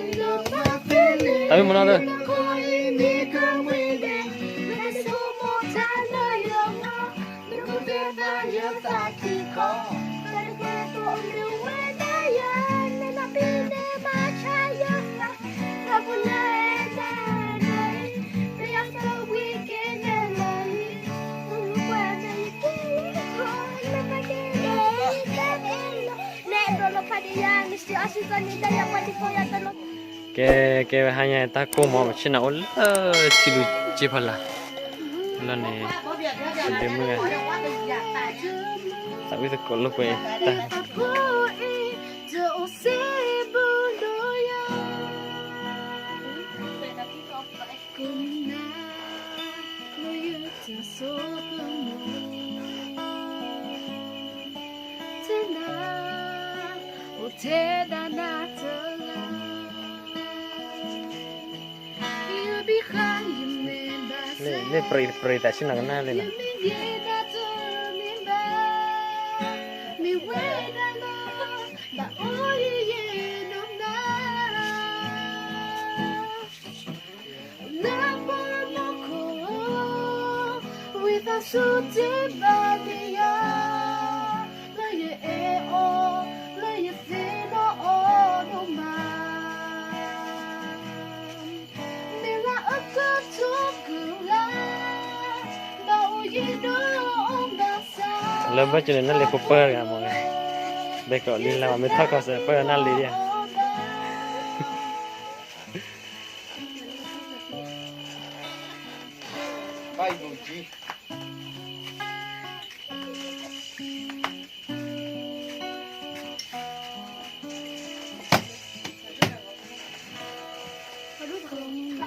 တၢ်မ့ၢ်မနီၤသၢ ကဲ ကဲဝဲဟါညါတၢ်ကိၢ်မီၤ ပဆ့ၣ်နီၤအိၣ်လၢထံလူၤက့ဖီလာ် လီၤန့ၣ် ဒ့မုၣ်ဂၤ သးဝံၣ်သကိးလိာ်ကွဲတၢ် လၢပြံပြံတၢ်ဆ့ၣ်နီၤကနၣ်လံနီၤ လၢပှၤမူခိၣ် ဝံသးစူၤတ့ၢ်ဘၣ်န့ၢ်ယၤ လၢယအဲၣ်အီၤ လၢယသ့ၣ်နီၣ်အီၤဒိၣ်မး မ့ၢ်လၢအကထိၣ်ကလာ် ဘၣ်အိၣ်ယံၤဒိၣ်အီၤဘၣ်ဆၣ် လၢဘၢၣ်စၢၤန့ၣ် နၢ်လ့ၤဖိပၢ်တဂၤမ့ၢ်ဂ့ၤ ဘဲကီးလံလၢ် မ့ၢ်ထီၣ်ကီၢ်စဲၣ်ပၢၢ်နၢ်လ့ၤဒံး လၢပှၤမူခိၣ်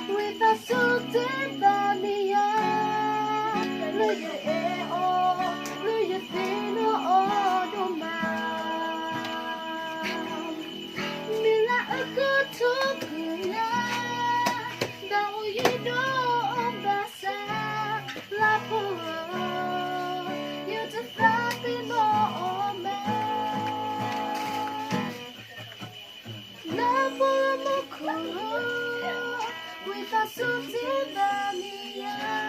ဝံသးစူၤတ့ၢ်ဘၣ်န့ၢ်ယၤ လၢယအဲၣ်အီၤ လၢယသ့ၣ်နီၣ်အီၤဒိၣ်မး မ့ၢ်လၢအကထိၣ်ကလာ် ဘၣ်အိၣ်ယံၤဒိၣ်အီၤဘၣ်ဆၣ် လၢပှၤဧၢ ယတသးပ့ၤနီၣ်အီၤဘၣ် လၢပှၤမူခိၣ် ဝံသးစူၤတ့ၢ်ဘၣ်န့ၢ်ယၤ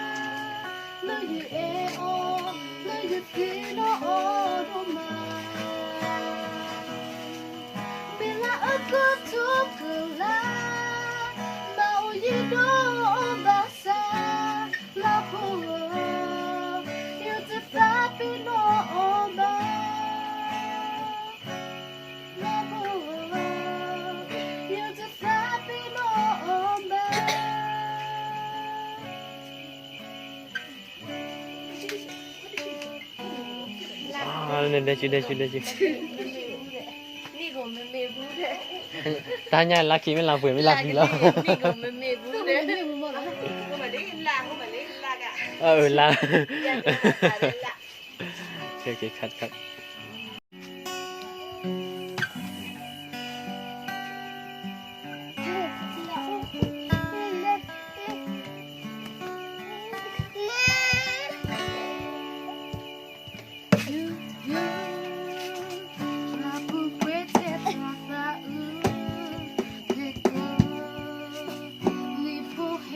လၢယအဲၣ်အီၤ လၢယသ့ၣ်နီၣ်အီၤဒိၣ်မး မ့ၢ်လၢအကထိၣ်ကလာ် ဘၣ်အိၣ်ယံၤဒိၣ်အီၤဘၣ်ဆၣ် လၢပှၤဧၢ ယတသးပ့ၤနီၣ်အီၤဘၣ် လၢပှၤဧၢ ယတသးပ့ၤနီၣ်အီၤဘၣ် ဒဲကဒဲကဒဲကဒဲ တၢ်ညါလါခံမ့ၢ်လါပှ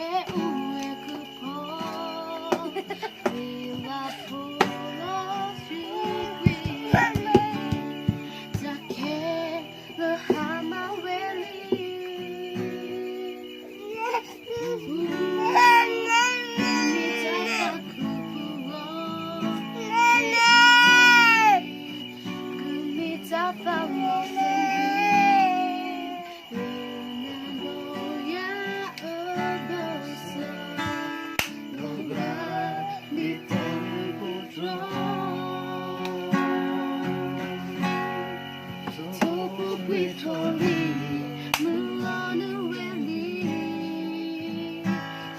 ဲၤမ့ၢ်လါပှဲၤလီၤ လါ ပှ့ၤထီၣ်လံ, မုၢ်လီၤနုာ်ဝဲလံ,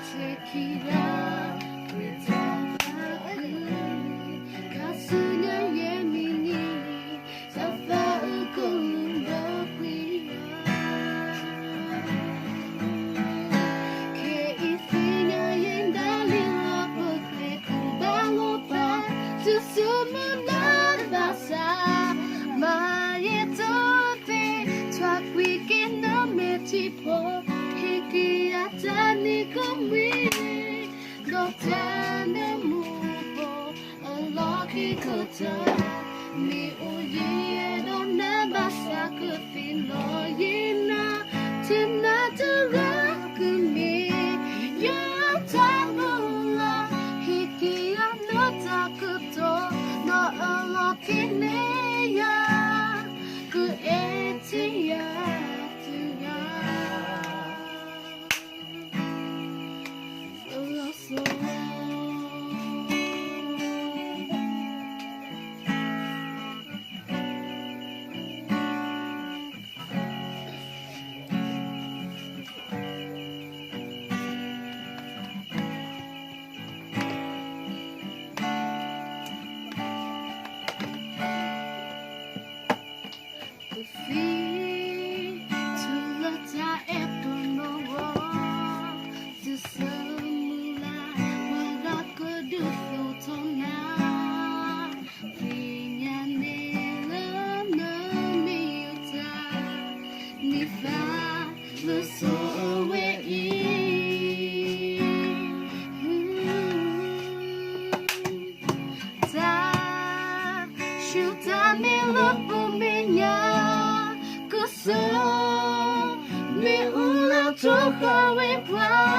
ဆဲးခံဂၤ ပှဲၤတၢ်သးအုး, ခါဆူညါယဲၢ်မံးနံး, တၢ်သးအုးကလူၤဒီးပှ့ၤယၤ ခဲအံၤသ့ၣ်ညါယဲဒၣ်လံလီၤ ပကျဲခိၣ်ဘၣ်လိာ်ပာ် တုၤဆူမုၢ်နၤဘၣ်ဆၣ်, မၤယဲဒိးသ့ ထွါကွံာ်က့ၤနမဲာ်ထံဖိ, ဟ့ၣ်က့ၤယၤတၢ်နံၤကမှံ ဒီးတၢ်နၢမူဖိ အလီၢ်ခံကတၢၢ်, မ့ၢ်အိၣ်ယံၤယဲဒီးနၤဘၣ်ဆၣ် ကသ့ၣ်နီၣ်ယဲနၤ, ထံနၤတဂၤကမ့ၢ် ယတၢ်မုၢ်လၢ်, ဟ့ၣ်က့ၤယၤနတၢ်ကတိၤ ဒီးအလီၢ်ခံန့ၣ်ယၤ ကအဲၣ်ထဲယၤတဂၤ အလီၤစိ ပသံ ထူလၢတၢ်အဲၣ်ပနီၢ်ဂီၢ်, တစၢမုၢ်လၢ် ပှၤဂၤကဒုးသိးထီၣ်နၤ, သ့ၣ်ညါန့ၣ်လၢနမ့ၢ်ယတၢ် န့ၢ်သါလၢစိၤအဝဲအံၤ တၢ်ဆူၣ်တၢ်မဲာ်လၢပမဲာ်ညါ ကစၢ် မ့ၣ်အူလၢထိဃီၤဝဲပှၤ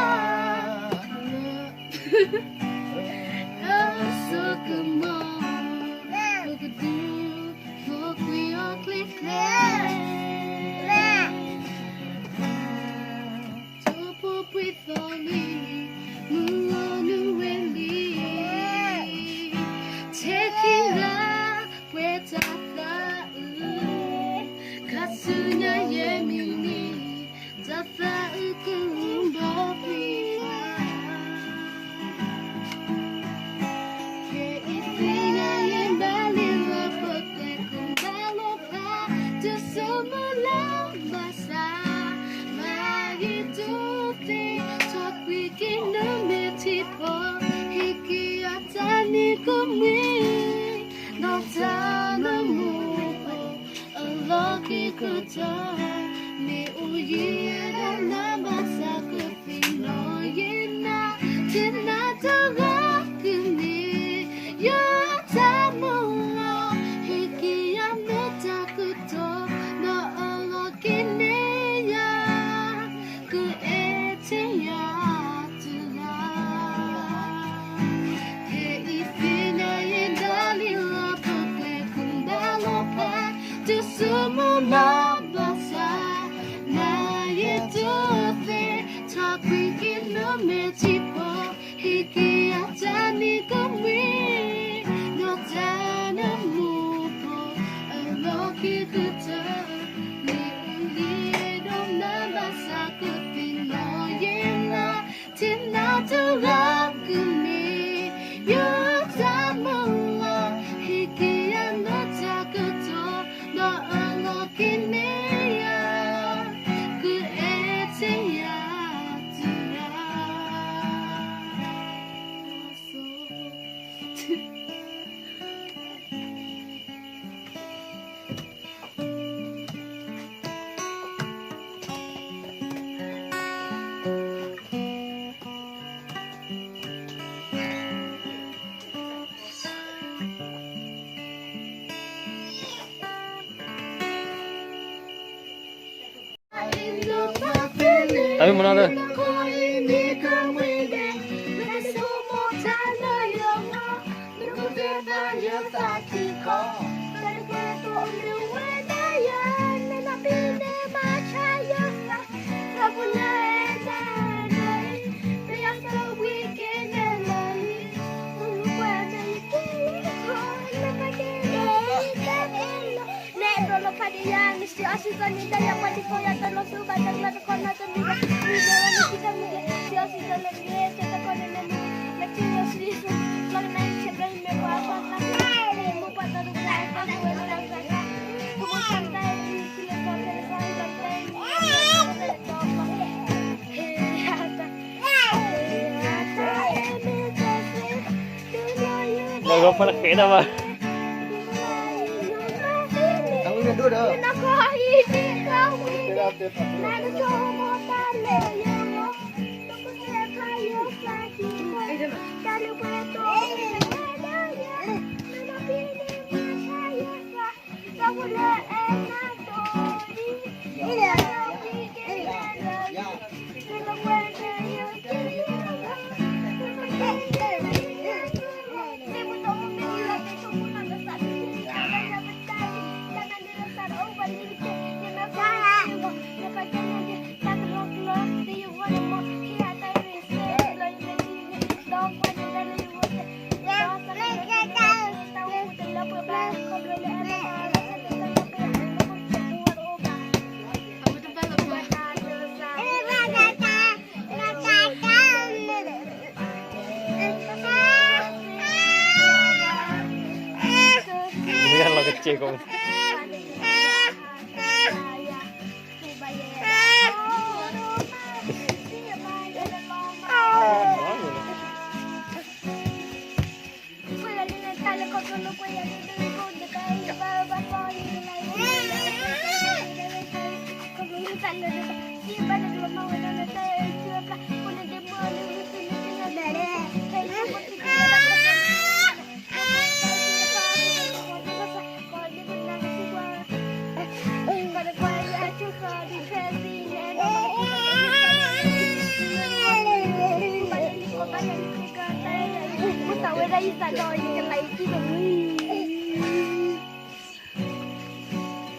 အစိကမီၤ ပကဒုး ဖိကွံာ်အီၤကျဲကျဲ ထိၣ်ဖိပှ့ၤသီလံ, မုၢ်လီၤနုာ်ဝဲလံ, ထဲခံဂၤ ပှဲၤတၢ်သးအုး, ခါဆူညါယဲၢ်မံးနံး တၢ်သးအုးကလူၤဒီးပှ့ၤယၤ ခဲအံၤသ့ၣ်ညါယဲဒၣ်လံလၢပကျဲခိၣ်ဘၣ်လိာ်ပာ် တုၤဆူမုၢ်လၢ်ဘၣ်ဆၣ်, မၤယဲဒိးသ့ ထွါကွံာ်က့ၤနမဲာ်ထံဖိ, ဟ့ၣ်က့ၤယၤတၢ်နံၤကမှံ ဒီးတၢ်နၢမူဖိ အလီၢ်ခံကတၢၢ်, မ့ၢ်အိၣ်ယံၤယဲဒီးနၤဘၣ်ဆၣ် ကသ့ၣ်နီၣ်ယဲနၤ, ထဲနၤတဂၤကမ့ၢ် ယတၢ်မုၢ်လၢ်, ဟ့ၣ်က့ၤယၤနတၢ်ကတိၤ ဒီးအလီၢ်ခံန့ၣ်ယၤ ကအဲၣ်ထဲယၤတဂၤ ခဲအံၤသ့ၣ်ညါယဲဒၣ်လံလၢပကျဲခိၣ်ဘၣ်လိာ်ပာ် တုၤဆူမုၢ်လၢ်ဘၣ်ဆၣ်, မၤယဲဒိးသ့ ထွါကွံာ်က့ၤနမဲာ်ထံဖိ, ဟ့ၣ်က့ၤယၤတၢ်နံၤကမှံ ဒီးတၢ်နၢမူဖိ အလီၢ်ခံကတၢၢ်, မ့ၢ်အိၣ်ယံၤယဲဒီးနၤဘၣ်ဆၣ် ကသ့ၣ်နီၣ်ယဲနၤ, ထဲနၤတဂၤကမ့ၢ် ယတၢ်မုၢ်လၢ်, ဟ့ၣ်က့ၤယၤနတၢ်ကတိၤ ဒီးအလီၢ်ခံန့ၣ်ယၤ ကအဲၣ်ထဲယၤတဂၤ တၢ်မ့ၢ်မနုၤလဲၣ် Mister Austin လၢဂီၤဖီနဃဲၤဒၣ်ဘၣ်. မ့ၢ်လီၤကစ့ၢ်ကီး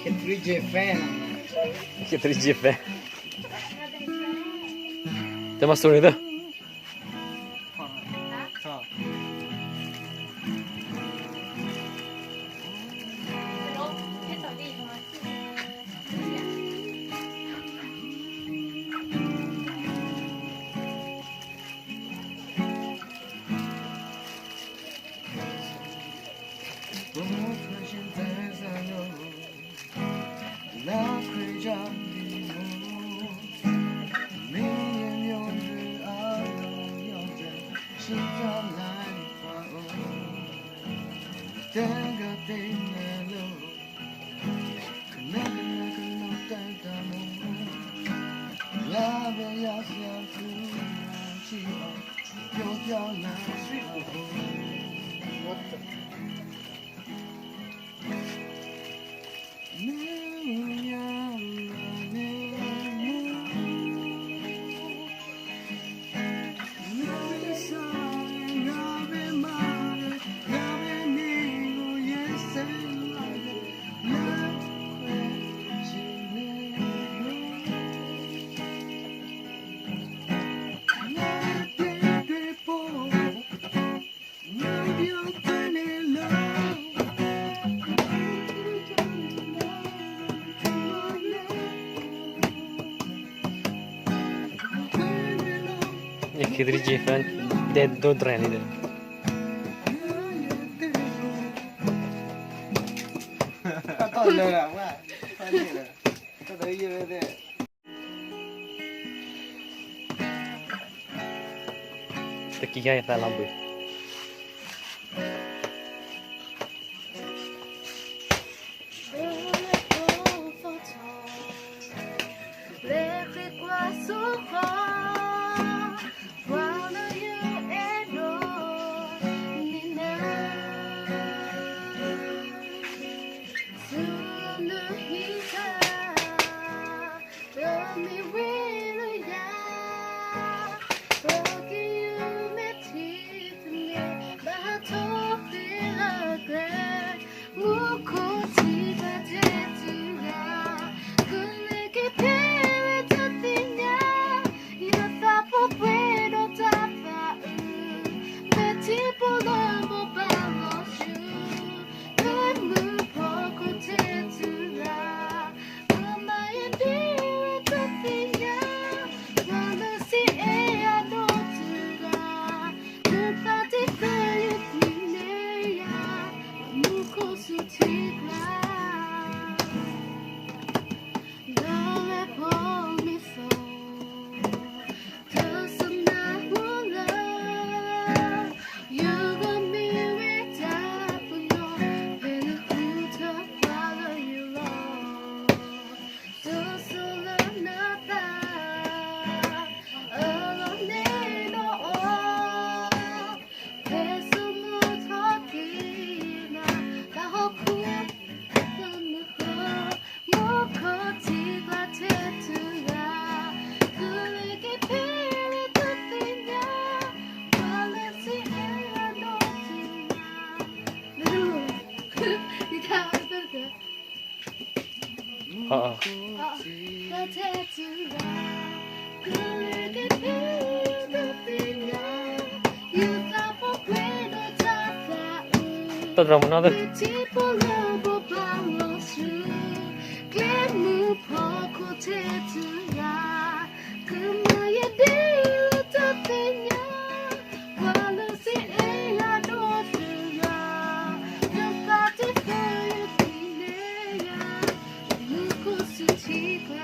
K three J fan. K three J fan. တမၤစိၤန့ၣ်သၢ လၢခရံာ်ကစၢ်ဒၣ်ဝဲ မ့ၢ်ယွၤအလီၢ်ယီၢ်တၢ် စံးထီၣ်လၢယပှၤအိၣ် တဂၤသ့ၣ်ညါလီၤ ကနၣ်ကနၣ်ကနီၤတၢ်တၢ်မူ လၢအဝဲယွၤစံးအီၤ ထူယွၤစံးအီၤ ပျီပျီလၢအအိၣ် ယခ့တရံးက့ၤဖဲ ဒဲဒိတရံးန့ၣ်ဒီး တကံၢ်ယသးလီၤဘှံး လၢခရံာ်ကွၢ်စိဃီ ပှၤလၢယအဲၣ်ဒိးန့ၢ်နၤ ဆူနဟံၣ်တၢ် တမ့ၢ်ဝဲလၢယၤ ပကယုၢ်မဲာ်ထံ ထဲတဂၤ, ကလုာ်ကဖံးတသ့ၣ်ညါ, ယူၤသးဖိခွဲးဒီးတၢ်သးအုး, တၢ်တြီၤမုၢ်နီၢ်သၢ, ထံဖိလၢဘိပာ်လီၤဆူ, ကျဲမုၢ်ဖီခိၣ်ထဲတဂၤ, ကမၤယဒ့တသ့ၣ်ညါ, ပှၤလၢစ့အဲၣ်ယၤဒီးတဂၤ, ယသးတသ့ၣ်ညါ, မူခိၣ်စူၤထံကျါ.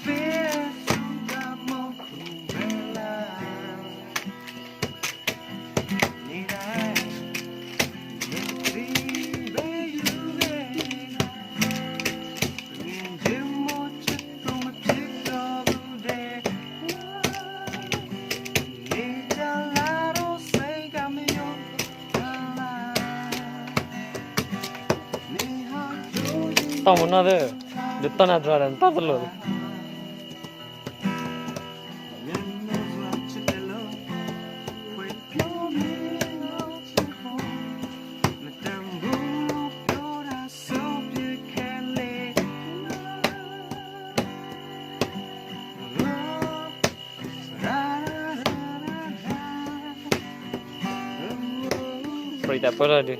တီၢ်မုၢ်နီၢ်သၢ, ဒုးတီၢ်နၤတြီၤဒီး နတီၢ်တလိၣ်. ပြံတၢ်ပၢလီၤဒုး,